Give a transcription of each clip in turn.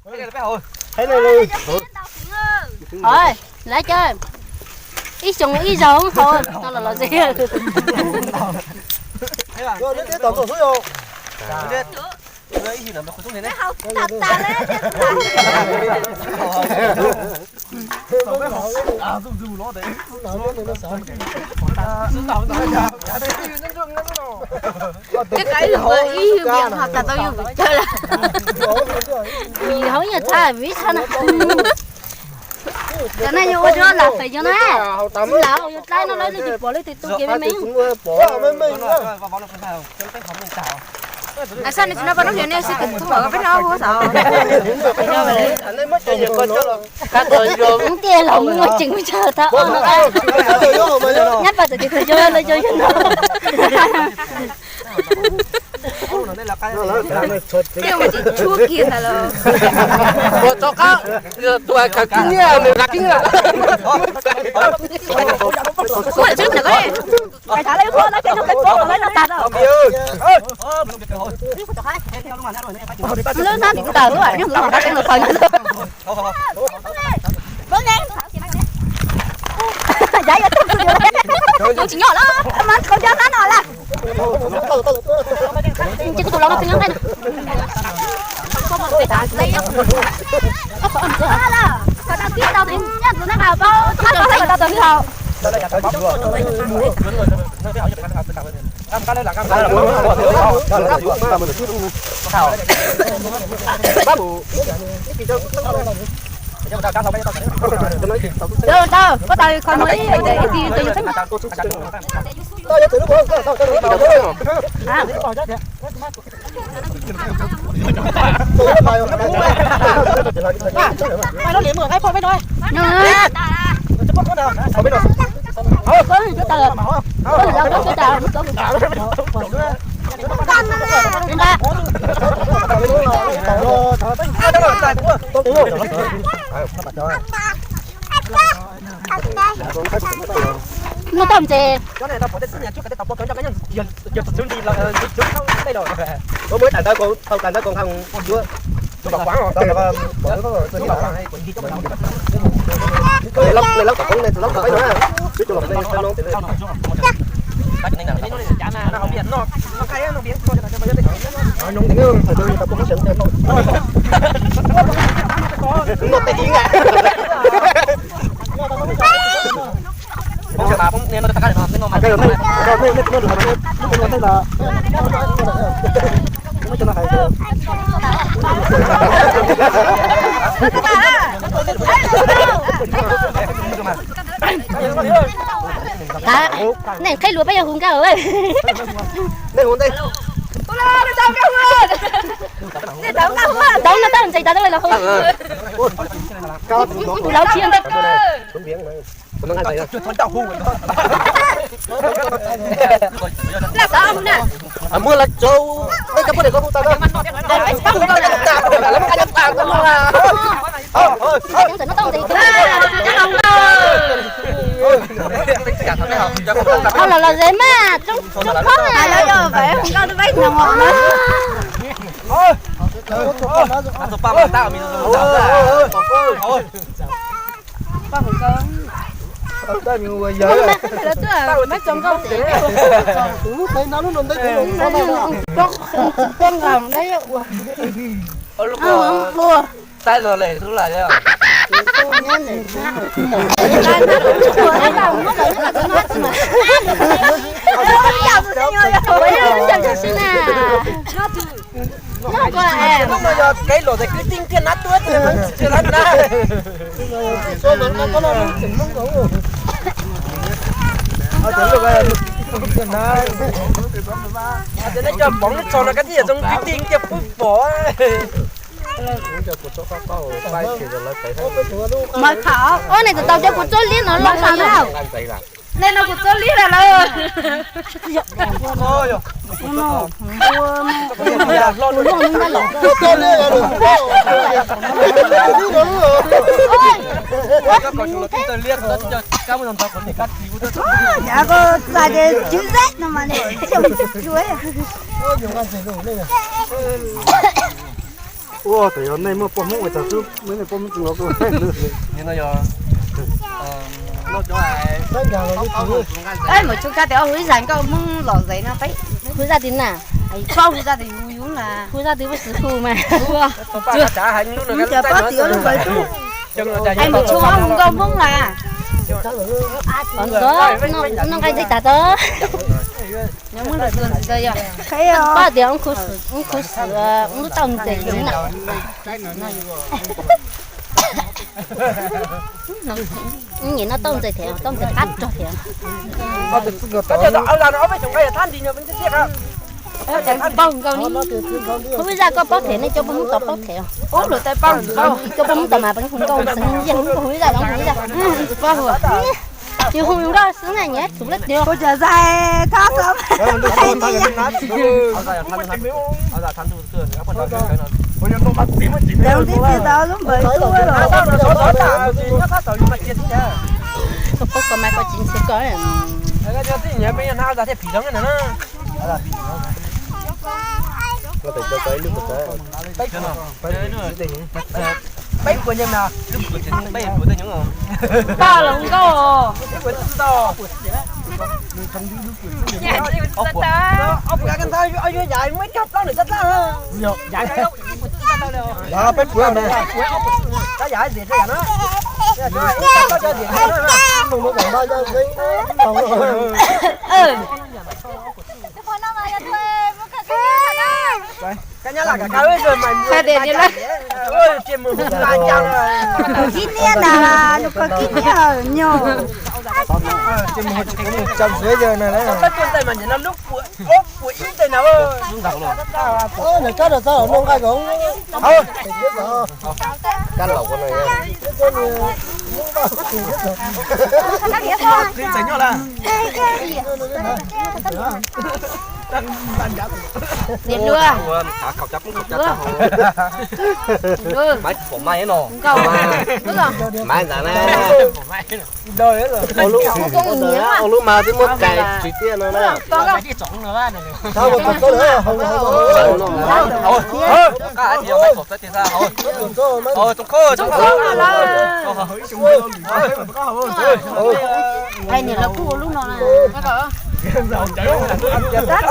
Lawv cov ib xyoo ib zaug hauv no los los ze. Ib qab ib hwm ib hwm vias ho tas tau yus vim chaw lawm. Vim hauv ib nyuag txha vim ib txha na. Cov no yog ua rau lam fem yog na. Lam yog dlaib no lawv tsis pom leej twg tu kev me me. Sab no tsis no pab noj hliv nej sib tw thub peb no hu xav. Tias los muaj tseem muaj chaw thab o no. Nyab pas txawm tias txawg yog lawv yog yog no. Tej ua tsis tshua kiag ntag los. Ua rov qab, tus khaws kib nyiaj nws kib nyiaj. Ua tsis tshua kiag. Lub hnab tim tawm lub, yog lub qhov tseeb lub qhov. Tsis nyob lawm, mas tau cov hnab no lawm. Tsis kuv tus laus no tsis nyob nqaij no. Koj tau tib tau tus nyab tus nab nqa paub, koj tau tau tus nab haus. Koj tau koj tau ib tis tus yus xeeb. Noj tau ntses. Nej qhib lus peb yuav hu nkauj. Nej hu ntej. Tau no tab ntses tas tau los hu. Tus laus tsis ntej. Muab lawv tsaug, nej cov poj niam ko hu tau na. Los los ze mas, zoo zoo khob na. Taib no le hlub lawm. Kev luam tes kwv tij kiag nab tuab tsis nab na. Ces nej cov pov txog no koj thiaj yog zoo kwv tij kiag pub pom. Mas thaum ub nej tsis tau cov kuv txob liab no los na. Nej no kuv txob liab lawm. Ua, tam yog nej muaj poj Hmoob ua cas xwb, nej poj Hmoob tsis los tuaj. Mus tshub kab tias ob hu ib zag nkauj Hmoob los zes no peb. Hu zaj twg na? Txhob hu zaj twg, hu yus na. Hu zaj twg peb tsis hu mas. Mus tshub ob hu nkauj Hmoob na. Noj nqaij ntxim tas tod. Pab tias ub khuv xim, ub tauj ntxes na. Ub nyem no tauj ntxes thiab, tauj ntxes qab rog thiab. Paub nkauj ni. Hu ib zaj koj paub thiab, nej cov poj Hmoob tod paub thiab. Cov poj Hmoob tod mas peb hu nkauj xeev yeej, hu ib zaj no hu ib zaj. Yus hu nkauj xwb na nyias txuv lab tiag. Koj paub koj mas koj tsis ntxhiab koj. Pab los nkauj. Peb puav Kib niab na, lus koj kib niab nyog. Niam hluas. Niam hluas. Nkauj. Maiv ntawd na. Ua lub mas twb muab kais tsis tiaj no na. Hais niam lawv kuj ua lub no na. Yog li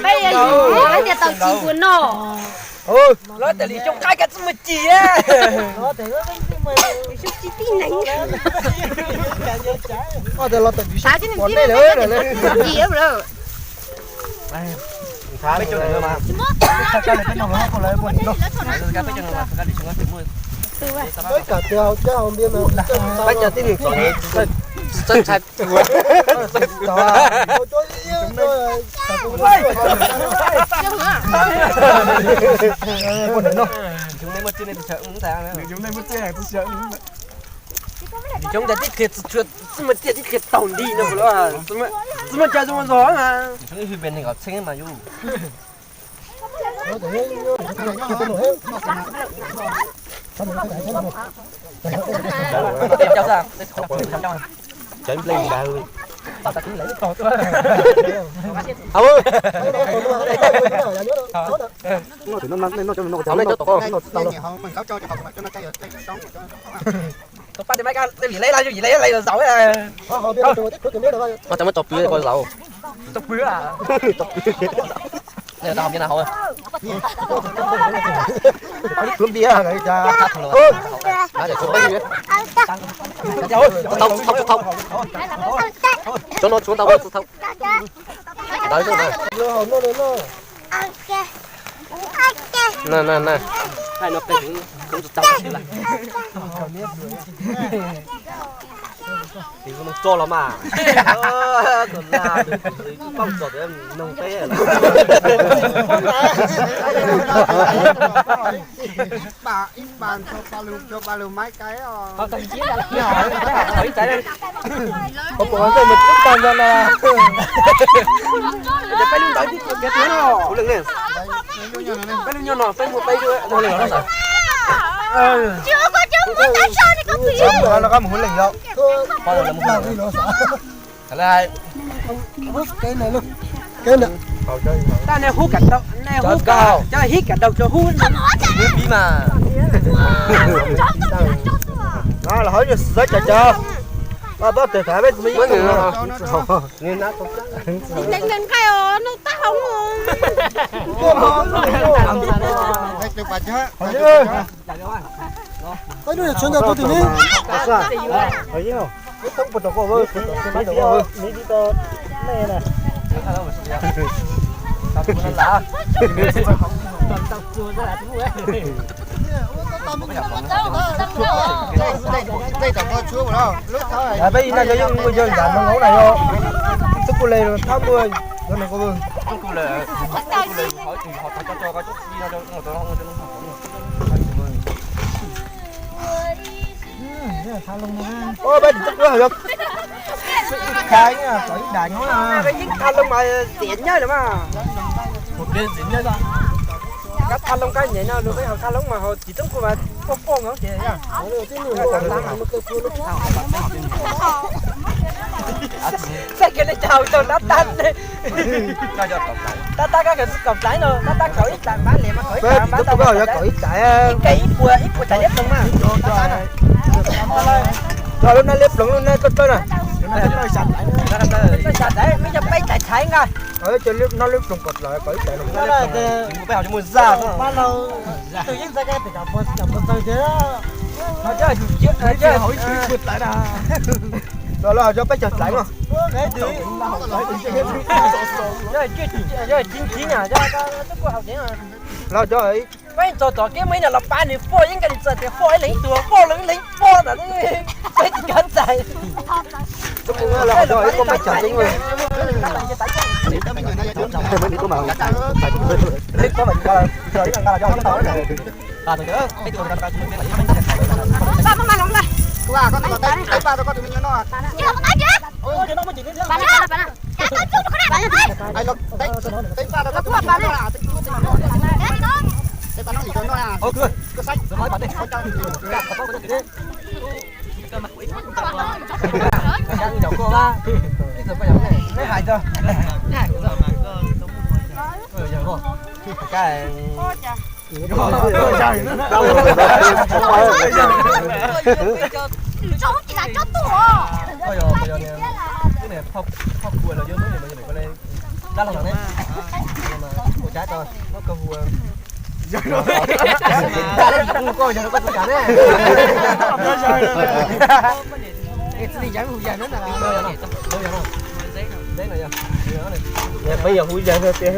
peb yuav yus tias tau tsis ua no. Lawv tias li xyoo qaib kav txij muaj ci. Xyoo ci tib neeg. Xyoo ci lawm. Peb cov tib neeg txom nyem txawj ntshai. Tsis muaj tiaj tib qhia taug nti no, tsis muaj cai zoo zog mas. Tus pab tias Maiv Kab, tej vim lej laj yus vim lej laj yus zaum. Ua cas muab tso pw ko zaum. Tso pw a. Tso pw. Tau, tau, tau. Cov no tsuav ntau tsis tau. Ntawd xwb na. Na, na, na. Tso los mas. Tus laj, tus paub txog tias noog peb lawm. Peb lub ntawd, peb lub nyob no, peb muaj peb. Mus hu leej yom. Kev na. Tab nej hub kam tau, nej hub kam, cov hib kam daug rau hub. Pib mas. Los hov nyuag xwb cov cov. Pab tes fav peb tsis muaj ib tug. Nqaij os, no tab hau. Peb lub tshuav ntawm tus tim li. Peb ib na yog yeej muaj yog yam no na yog tub kuj le thab muaj yog no ko. Peb tsis tub kuj yog kha kom ib dam nyob na. Yeej kha loo mas tias nyob lawm mas. Kab kha loo kab nyem no lus peb ho kha loo mas ho tsis tub kuj mas poj poj no ces. Saib kiag li cas tau tab tab. Tab tab kab kaum plaiv no, tab tab kaum ib plaiv npab li mas kaum ib plaiv npab tau. Yog kaum ib plaiv. Ib ke ib puas, ib puas tsaiv liab ploog mas. Lub nab liab ploog lub nab tawj tawj na. Tawj xya plaiv, me yog peb plaiv tsaiv nqa. Nab liab ploog kaum plaiv kaum ib plaiv no. Peb ho muaj zaj. Tus yeej txawj kab pem kaum puas txawg tiag. Los los ho cov peb caug plaiv mas. Los cov peb txog tom kev muaj ib no los pab nws foj yeej nkaus li txawm tias foj ib leeg ib tug foj leeg ib leeg foj ntawd peb tsis kav txais. Peb yog hu yawg tiag.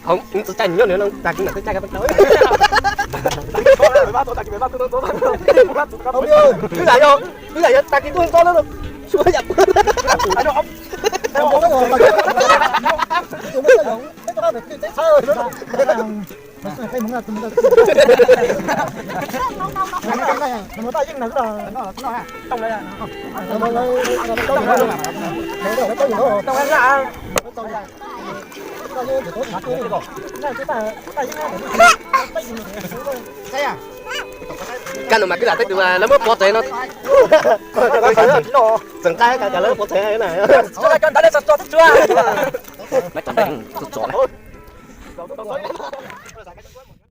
Hov, tsis tshua nyob nws no, tag kis mam twb caij kab peb tau. Wb lam yog, wb lam yog tag kis tuaj txog lawm, suav yam. Kab no mas kwv lam tej tus lawv muab pov tsev no. Tseem nqaij kab cov lawv muab pov tsev na.